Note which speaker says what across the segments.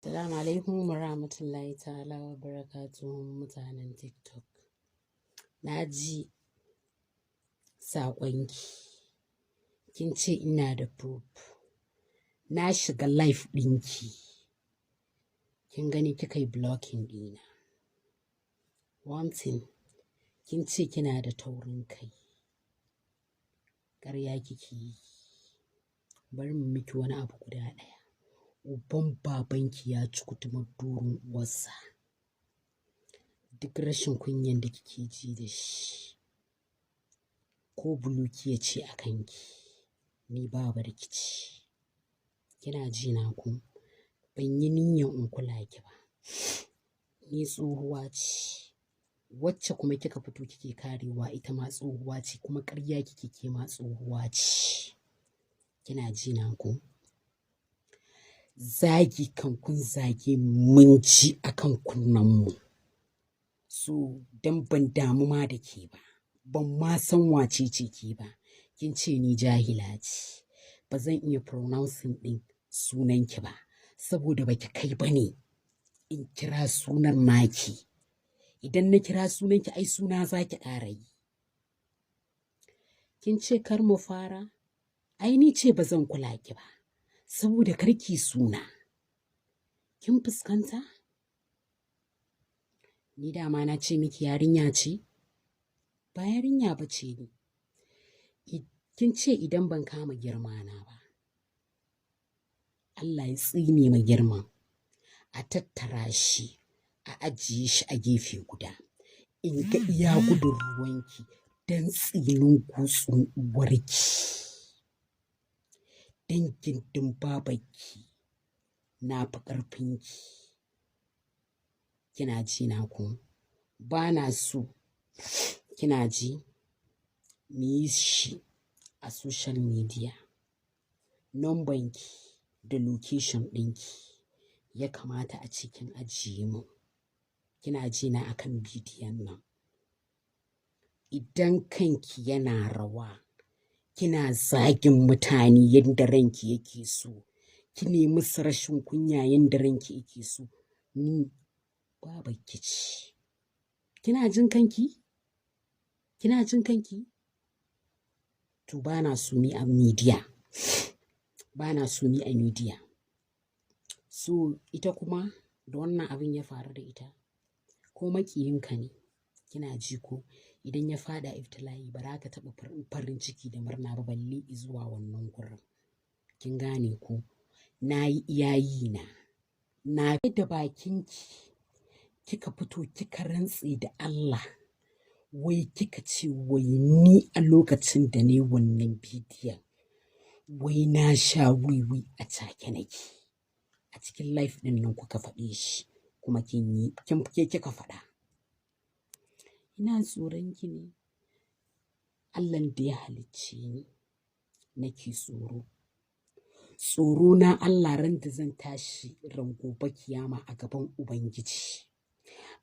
Speaker 1: Assalamu alaikum wa rahmatullahi ta'ala wa barakatuhu, mutanen TikTok. Na ji saƙonki. Kin ce ina da proof. Na shiga live ɗinki. Kin gani, kika yi blocking ɗina. One thing, kin ce kina da taurin kai. Ƙarya kike yi. Bari mu miki wani abu guda ɗaya. Uban babanki ya ci kutumar durin uwarsa. Duk rashin kunyan da kike ji da shi, ko bulukiya ce a kanki, ni babu rikici. Kina ji na ko? Ban yi niyyan in kula ki ba. Ni tsohuwa ce. Wacce kuma kika fito kike karewa, ita ma tsohuwa ce, kuma ƙarya kike, ke ma tsohuwa ce. Kina ji na ko? Zagi kan kun zage mun ji akan kunnen mu. So dan ban damu ma da ke ba. Ban ma san wace ce ke ba. Kin ce ni jahila ce. Ba zan iya pronouncing ɗin sunanki ba saboda baki kai ba ne in kira sunan naki. Idan na kira sunanki, ai suna za ki ƙara yi. Kin ce kar mu fara? Ai ni ce ba zan kula ki ba saboda kar ki suna. Kin fuskanta? Ni dama na ce miki yarinya ce? Ba yarinya ba ce ni. Kin ce idan ban kama girma na ba, Allah ya tsine ma girman. A tattara shi, a ajiye shi a gefe guda. In ga iya gudun ruwanki don tsinin gutsun uwarki. Dan gindin babarki na fi ƙarfinki. Kina ji na ko? Ba na so, kina ji, mu yi shi a social media. Numbanki da location ɗinki ya kamata a ce kin ajiye mun. Kina ji na, akan bidiyon nan. Idan kanki yana rawa, kina zagin mutane yadda ranki yake so, ki nemi musu rashin kunya yadda ranki yake so, ni babarki ce. Kina jin kanki? Kina jin kanki? To, ba na so ni a media. Ba na so ni a media. So ita kuma da wannan abin ya faru da ita, ko maƙiyinka ne, kina ji ko, idan ya faɗa iftila'i, ba za ka taɓa farin ciki da murna ba, balle izuwa wannan gurin. Kin gane ko? Na yi iyayi na. Na da bakinki kika fito kika rantse da Allah, wai kika ce wai ni a lokacin da nayi wannan bidiyon, wai na sha wiwi, a take nake. A cikin live ɗin nan kuka faɗe shi, kuma kin yi, kin ke kika faɗa. Ina tsoron ki ne? Allahn da ya halicce ni nake tsoro. Tsoro na Allah, ran da zan tashi ran gobe kiyama a gaban Ubangiji.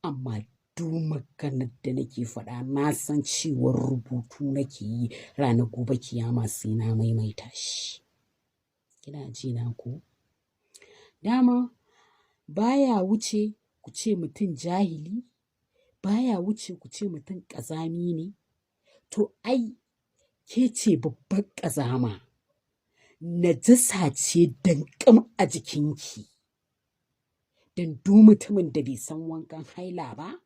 Speaker 1: Amma duk maganar da nake faɗa, na san cewar rubutu nake yi, ranar gobe kiyama sai na maimaita shi. Kina ji na ko? Dama baya wuce ku ce mutum jahili, baya wuce ku ce mutum ƙazami ne. To, ai ke ce babbar ƙazama. Najasa ce danƙam a jikinki. Don duk mutumin da bai san wankan haila ba,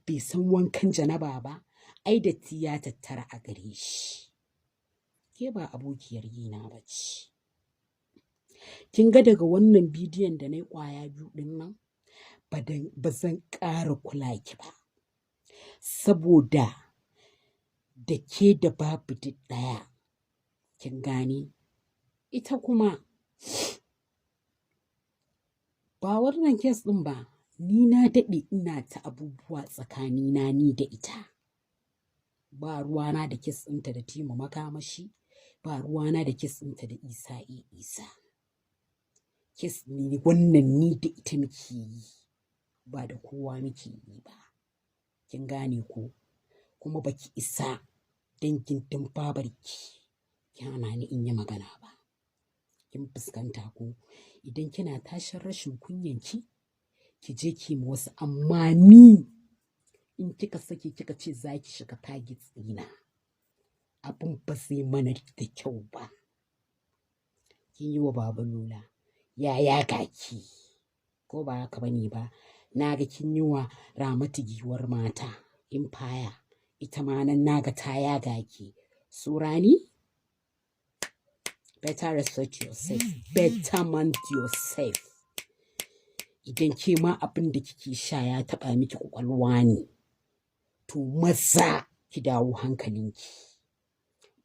Speaker 1: bai san wankan janaba ba, ai datti ya tattara a gare shi. Ke ba abokiyar yina ba ce. Kin ga, daga wannan bidiyon da na yi ƙwaya biyu ɗin nan, ba zan ƙara kula ki ba. Saboda da ke da babu duk ɗaya. Kin gane? Ita kuma ba wannan case ɗin ba, ni na daɗe ina ta abubuwa tsakanina ni da ita. Ba ruwana da case ɗinta da Tima Makamashi, ba ruwana da case ɗinta da Isa A. Isa. Case ne wannan, ni da ita muke yi, ba da kowa muke yi ba. Kin gane ko? Kuma baki isa dan gindin babarki ki hana ni in yi magana ba. Kin fuskanta ko? Idan kina tashin rashin kunyanki, ki je ki ma wasu, amma ni in kika sake kika ce za ki shiga target ɗina, abin ba zai mana da kyau ba. Kin yi wa Baba Lola, ya yaga ki, ko ba haka bane ba? Na ga kin yi wa Ramatu Giwar Mata Empire, ita ma nan na ga ta yaga ki. Surani, better respect yourself, better mind yourself. Idan ke ma abin da kike sha ya taɓa miki ƙwaƙwalwa ne, to maza ki dawo hankalinki.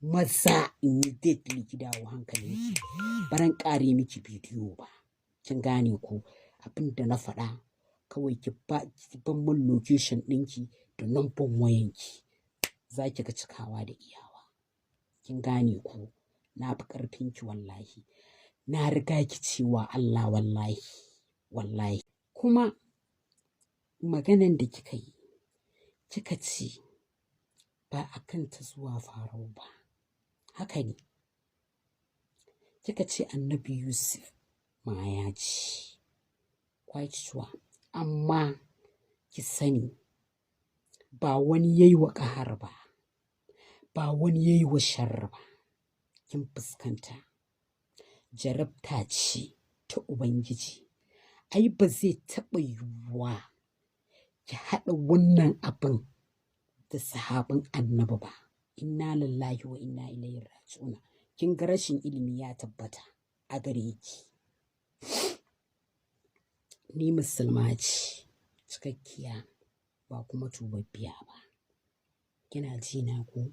Speaker 1: Maza, immediately ki dawo hankalinki. Baran ƙare miki bidiyo ba. Kin gane ko? Abin da na faɗa kawai, ki ba ki ban min location ɗinki da number wayanki. Za ki ga cikawa da iyawa. Kin gane ko? Na fi ƙarfinki wallahi. Na riga ki cewa Allah wallahi, wallahi. Kuma maganan da kika yi, kika ce ba a kanta zuwa farau ba. Haka ne. Kika ce Annabi Yusuf ma ya ci. Quite sure. Amma ki sani, ba wani yayi wa ƙahar ba, ba wani yayi wa sharri ba. Kin fuskanta. Jarabta ce ta Ubangiji. Ai ba zai taɓa yiwuwa ki haɗa wannan abin da sahabin Annabi ba. Inna lillahi wa inna ilaihi raji'un. Kin ga rashin ilimi ya tabbata a gare ki. Ni musulma ce cikakkiya, ba kuma tubabbiya ba. Kina ji na ko?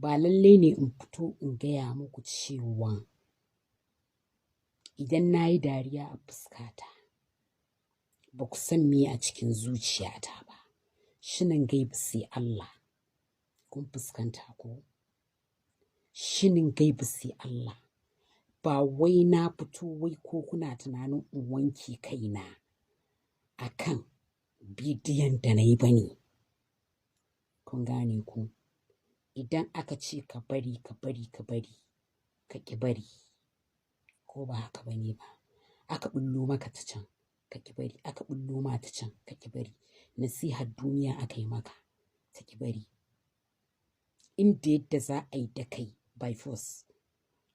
Speaker 1: Ba lallai ne in fito in gaya muku cewa idan na yi dariya a fuskata, ba ku san me a cikin zuciyata ba. Shinin gaibu sai Allah. Kun fuskanta ko? Shinin gaibu sai Allah. Ba wai na fito wai ko kuna tunanin in wanke kaina a kan bidiyon da na yi ba ne. Kun gane ko? Idan aka ce ka bari, ka bari, ka bari, ka ƙi bari, ko ba haka ba ne ba? Aka ɓullo maka ta can, ka ƙi bari, aka ɓullo ma ta can, ka ƙi bari. Nasihar duniya aka yi maka, ka ƙi bari. Inda yadda za a yi da kai by force,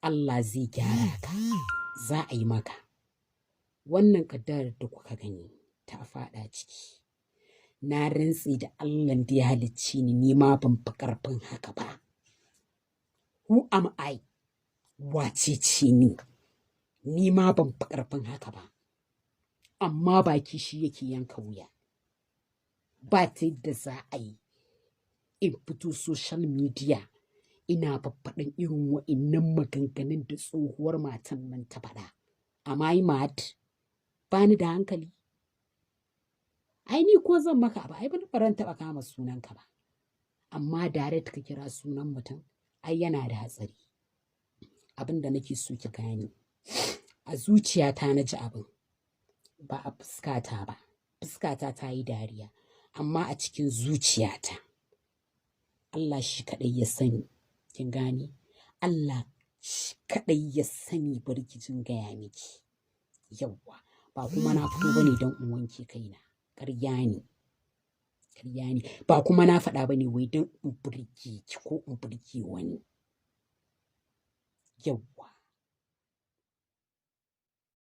Speaker 1: Allah zai gyara ka, za a yi maka. Wannan ƙaddarar da kuka gani ta faɗa ciki. Na rantse da Allahn da ya halicce ni, ni ma ban fi ƙarfin haka ba. Who am I? Wace ce ni? Ni ma ban fi ƙarfin haka ba. Amma baki shi yake yanka wuya. Ba ta yadda za a yi in fito social media ina faffaɗan irin wa'innan maganganun da tsohuwar matan nan ta faɗa. Am I mad? Ba ni da hankali? Ai ni ko zan maka abu, ai ban taɓa kama sunanka ba. Amma direct ka kira sunan mutum, ai yana da hatsari. Abin da nake so ki gane, a zuciyata na ji abin, ba a fuskata ba. Fuskata ta yi dariya, amma a cikin zuciyata Allah shi kaɗai ya sani. Kin gane? Allah shi kaɗai ya sani, bari ki jin gaya miki. Yauwa, ba kuma na fito bane don in wanke kaina. Ƙarya ne. Ƙarya ne. Ba kuma na faɗa bane wai don in burge ki ko in burge wani. Yauwa.